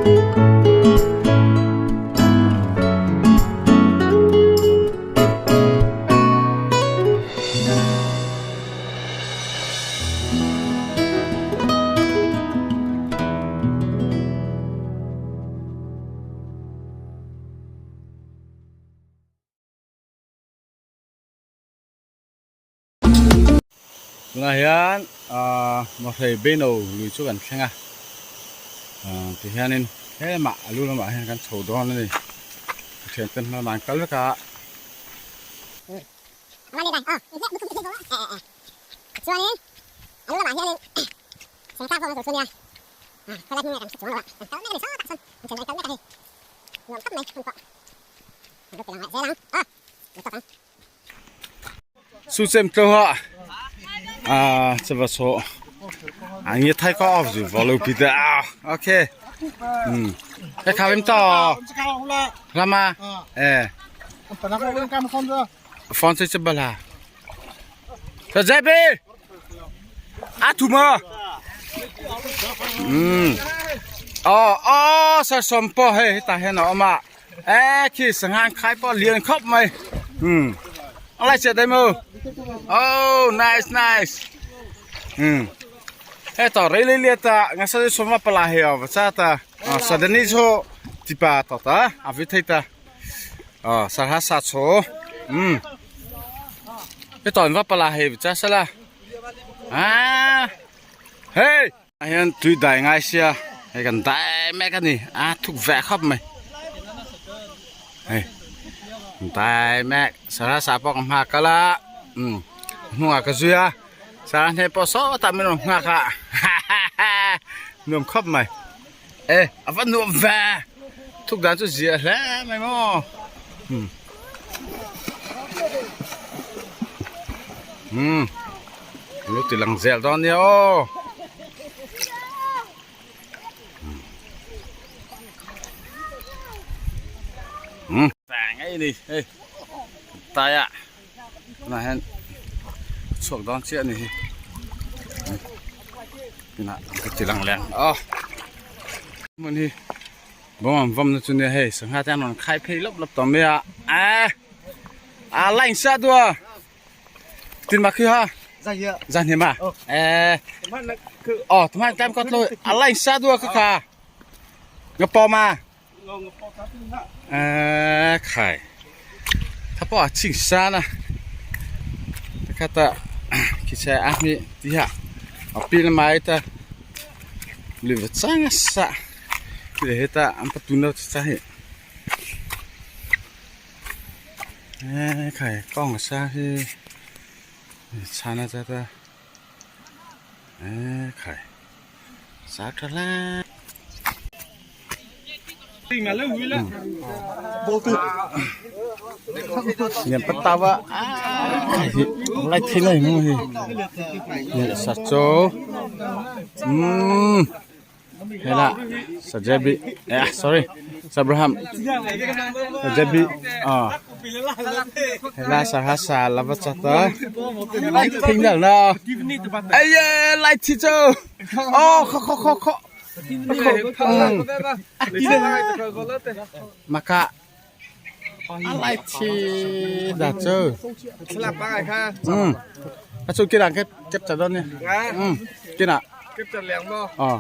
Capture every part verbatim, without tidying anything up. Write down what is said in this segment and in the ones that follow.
Tuna hian, ah, Mawhrei Beino lui chu kan thleng a. Ah, ti hianin, he mah, a lu lamah hian kan chho dawn a ni. Ṭhian ten hma lam an kal vek a. Chuanin, a lu lamah hianin, sengtlang pawh kan zo chu nia. Ah, khawlai hming nge kan hre chuang lo a. Kan kal mek a ni sawtah chuan. Kan kal mek a ni. Nuam khawp mai, hun pawh. Kan lo ti lang leh zel ang. Ah, lo tawk ang. Su chem tlo ha. Ah, chava so. Ang ye thai ko of ju valo pi ta. Ah, okay. Hmm. Ka kha vem to. Rama. Eh. Phone se chaba la. Sa jai be. A thu ma. Hmm. Oh, oh, sa som po he ta he no ma. Eh, khi sangha an khai pawh lian khawp mai. Hmm. A lai chiah daih maw. Oh, nice, nice. Hmm. Hei tawh rei lei liata, ngasa sawm va pala hei aw, va cha ta. Ah, Saturday ni chu tipa tawh ta, a vi thei ta. Ah, sarha sa chu. Hmm. Hei tawh va pala hei, va cha sala. Ah. Hei. Hian tui dai ngai sia, hei kan dai mek a ni, a thuk ve khawp mai. Hei, dai mek, sarha sa pawh ka hma kal a, um, hnungah ka zui a, sarha hne pawh sawtah min rawn nghak a, nuam khawp mai. Eh, a va nuam ve. Thuk dan chu zia hle mai maw. Hmm. Hmm. Lo ti lang zel dawn nia aw. Hmm. Vang ei ni. Hei. Tai a. Tuna hian chhuak dawn chiah a ni hi. Tuna ka ti lang leng. Oh. Mun hi. Bawm an vawmna chu nia hei, sangha te an rawn khai phei lawp lawp tawh mai a. A. A line sa dua. Tin ma khi ha. Za hia. Za hnia ma. Oh. Eh. Tuma na khu. Oh, tuma time ka tlo. A line sa dua ka kha. Nga pawm a. Nga pawm ka tin ha. Eh, khai. Tha pawh a ching sa na. Kha ta, khi sa a mi ti ha. A pi na mai ta. Lui va chang a sa. Khi le he ta, an pa tu na cha hi. Eh, khai, kawng sa hi. Chana cha ta. Eh, khai. Sa tha la. Yan pa ta va. Ah, hi, lai thi lai mu hi. Ni sa cho. Hmm. Hela, sa J B. Eh, sorry. Sa Abraham. Sa J B. Ah. Hela, sa ha sa la va cha ta. Thing dal na. Ai, eh, lai thi cho. Oh, kho, kho, kho, kho. Kho. Hmm. Maka. A lai thi da chu. Thla pa ngai kha. Hmm. A chu kina kep, kep cha dawn nia. Nga. Hmm. Kina. Kep cha liang maw. Oh.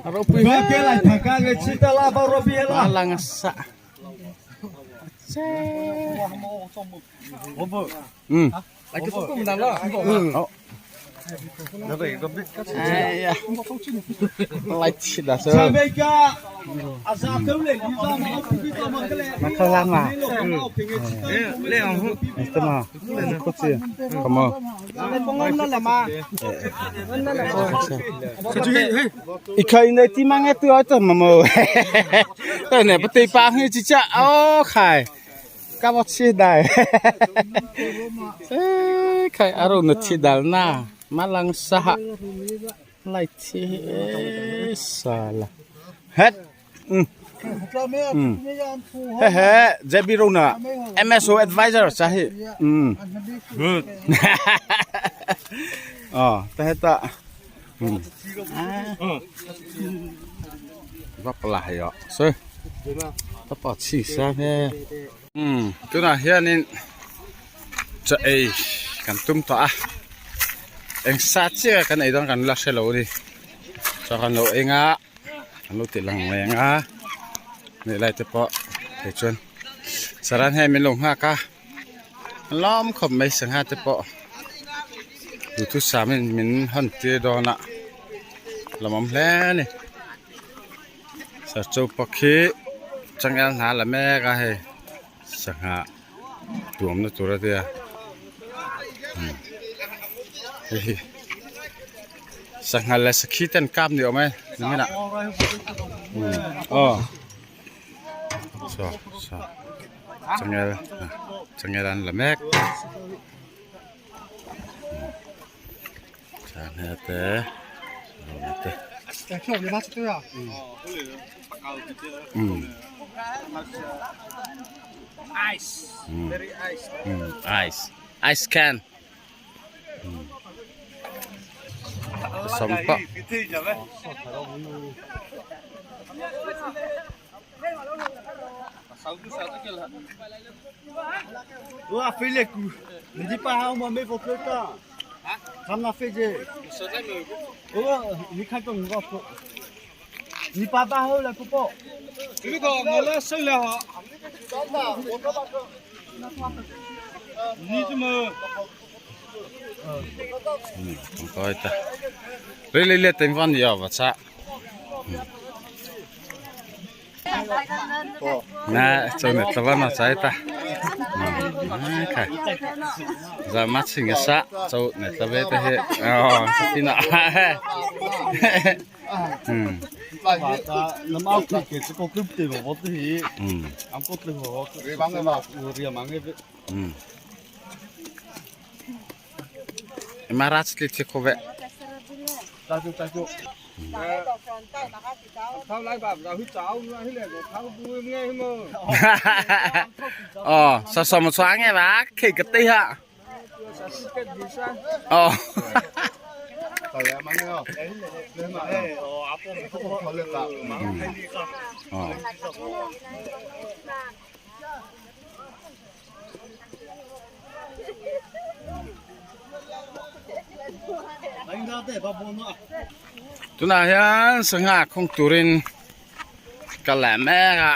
A ropui. Ba ke lai tha ka nge chi ta la ba ropui la. A lang sa. Che. Hmm. Lai ka kum dan lo. Hmm. Oh. Ai ya. Lai thi da so. Cha be ka. A za ko le ni za ma ko pi to ma ka le. Ma ka la ma. Le ang hu. Este ma. Ko chi. Kamo. Le pong na la ma. Na la ma. I khai nei ti ma nge tu ai to ma mo. Ne pa tei pa nge chi cha. Oh khai. Ka va thi dai. Eh, khai a ro na thi dal na. Ma lang sa ha. Lai thi, eh, sala. Het. Mm. Mm. He he, J B ro na. M S O advisor sa hi. Mm. Good. Oh, ta heta. Hmm. Ah. Tapa la hei aw. So, tapa chi sa ne. Hmm, tuna hian in cha ei kan tum ta a. Eng sa chi kan ei dang kan la hre lo ni. Cha kan lo ei nga. Kan lo ti lang mai nga. Ni lai te pawh. Hei chuan. Saran he min lo nghak a. Lawm khawp mai sangha te pawh. Duthusam in min han tir dawn a. Lawmawm hle a ni. Sa chawpa khi changel hna la mek a hei. Sangha tuamna tur a tia. Hmm. Hei hi. Sangha le sakhi ten kap ni awm e. Ni mina. Hmm. Oh. So, so. Changel, ah, changel an la mek. Changel te. Te. Mm. Ice. Mm. Very ice. Mm. Ice. Ice can. Mm. Sampa. Ua, fei le ku. Ni pa hau ma me fo ke ta. Kam na fei je. Ua, ni kha tong ua ko. Ni pa ba hau la ko po. Ni ko ngala sai la ha. Ni tu ma. Hmm, kong koi ta. Rei le le ten van ya va cha. Hmm. Na, chau ne tla van ma chai ta. Hmm. Ai, khai. Za ma ching sa, chau ne tla ve te he. Oh, sa ti na. Hmm. Lam au ki ke ko klip te bo te hi. Hmm. Am ko te ho. Ri bang ma u ri mang e. Hmm. Maharaj li che khove. Thank you, thank you. Thau lai ba, la hui chau, la hui le, thau bu nge hi mo. Oh, sa sa mo chua nge ba, khei ka te ha. Oh. Oh. Tuna hian sangha khawng turin ka la mek a,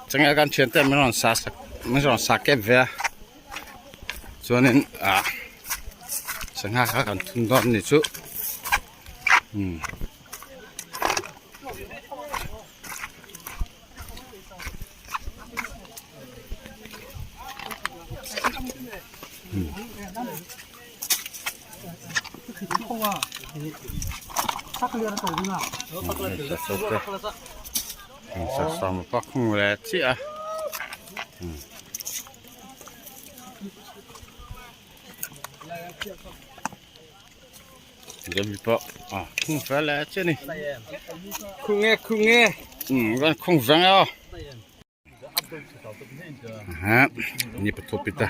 changel kan thiante min rawn sa, min rawn sa kep ve a, chuanin, ah, sangha kha kan thun dawn ni chu. Hmm. Sa sa pa khung le chi a. Demi pa. Ah, khung fa la che ni. Khung e, khung e. Hmm, kan khung vang a. Ha, ni pa thupi ta.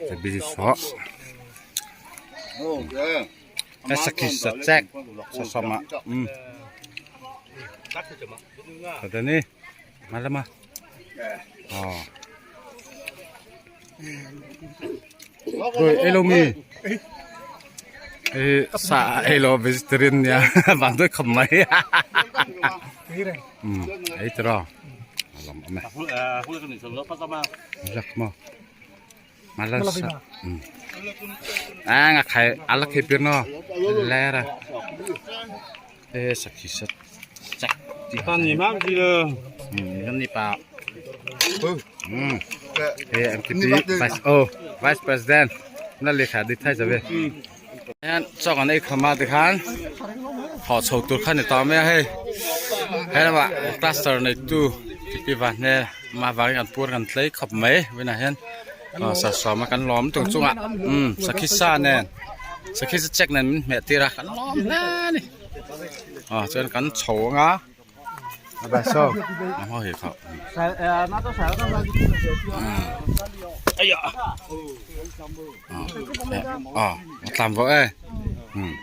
Te bi so. Esa ki sa chek. Sa sa ma. Hmm. Ka ta ni. Malama. Oh. Oi, hello mi. Eh, sa hello vegetarian ya. Ban doi kham mai. Hmm, ai tro. Alam ame. Lak ma. Malasa. Hmm. Ah, nga khai, ala khai pir no. Lera. Eh, sakhi sat. Chak. Ti pa ni mam ji lo. Hmm, kan ni pa. Hmm. Eh, M K P Vice, oh, Vice President. Na le kha di thai jabe. Yan, chok an ei khama di khan. Thaw chho tur khan ni ta me hei. Hei la ba, cluster nei tu. Ti pi va ne, ma va kan pur kan tlei khop mai. Vena hian. Ah, sa sawm a kan lawm tung chunga. Hmm, sakhi sa nen. Sakhi sa chek nen min hmeh tir a kan lawm hle ni. Ah, chuan kan chho anga. A ba so. A hmaw hi kha. Aya. Ah, ah, tlam vo e. Hmm.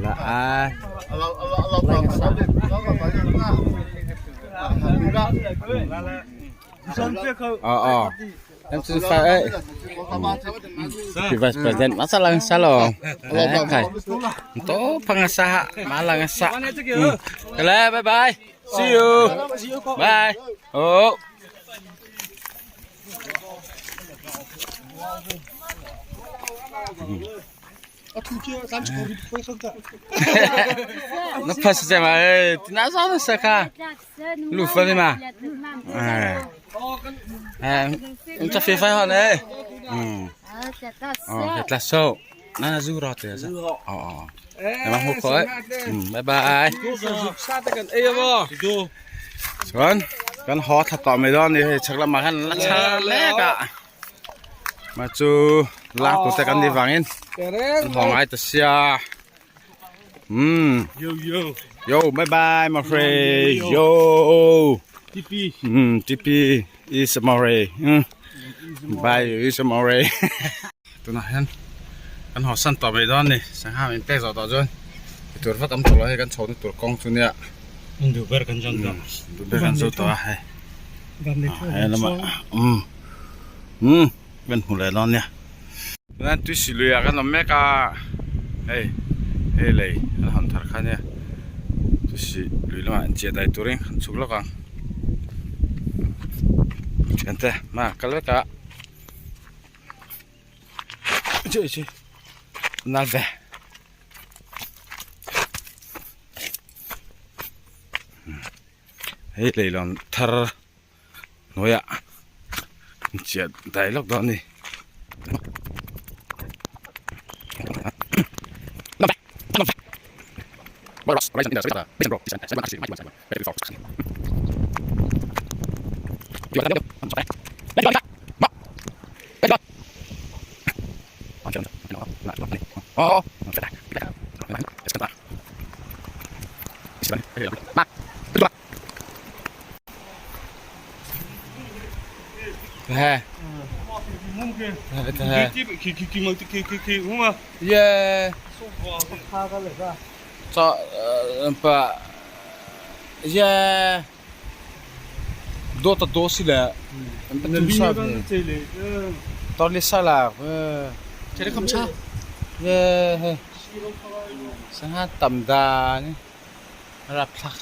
La ai. Alo, alo, alo, alo, alo. Aw, aw. Kan chun fa ei. Pi Vice President, masa lang sa lo. Eh, kai. To phang sa, ma lang sa. Hmm. Kale, bye bye. See you. Bye. Oh. Na phasa cha ma, eh, tina sa na sa ka. Lu fa ni ma. Eh. Eh, un cha fe fa ho ne. Hmm. Oh, ke tla so. Na na zu ro te sa. Oh, oh. Na ma hu ko. Hmm, bye bye. Sa ta kan ei ba. Chuan, kan haw tha tawh mai dawn a ni hei, chak lamah khan la chha hle a. Ma chu lak tute kan ni vangin, kan haw ngai ta sia. Hmm. Yo, yo. Yo, bye bye, Mawhrei. Yo, yo. Yo. T P. Hmm, T P is Mawhrei. Hmm. Bye, is Mawhrei. Tuna hian kan haw san tawh mai dawn a ni, sangha min pek zawh tawh chuan. Tur vat awm tawh lo hei, kan chhohna tur kawng chu nia. An duh ber kan zawh tawh. Hmm, duh ber kan zawh tawh a hei. Van lei thu. Ah, hei lamah. Hmm. Hmm. Kan hmu leh dawn nia. Tuna Tuisi luiah kan awm mek a. Hei. Hei lei. Kan hawn thar kha nia. Tuisi lui lamah chiah dai turin kan chhuk lawk ang. Chian te. Ma, kal vek a. Chi, chi. Nal ve. Hei leihlawn thar hnuaiah chiah dai lawk dawn a ni. He. He, he. Ye. Cha, eh, pa. Ye. Do ta do si le. Hmm. Em pa tu sa. Tar le sa la. Eh. Chere kham cha. Ye, he. Sangha tam da ni. Rap thak.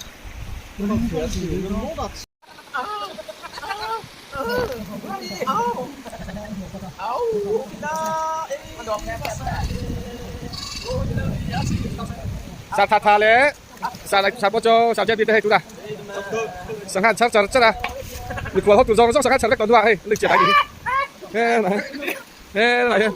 Sa tha tha le. Sa la sa po cho, sa je ti te he tu da. Sangha char char char a. Ni ko ho tu zong zong sangha char le to du a he. Ni chia dai ni. He na. He na he.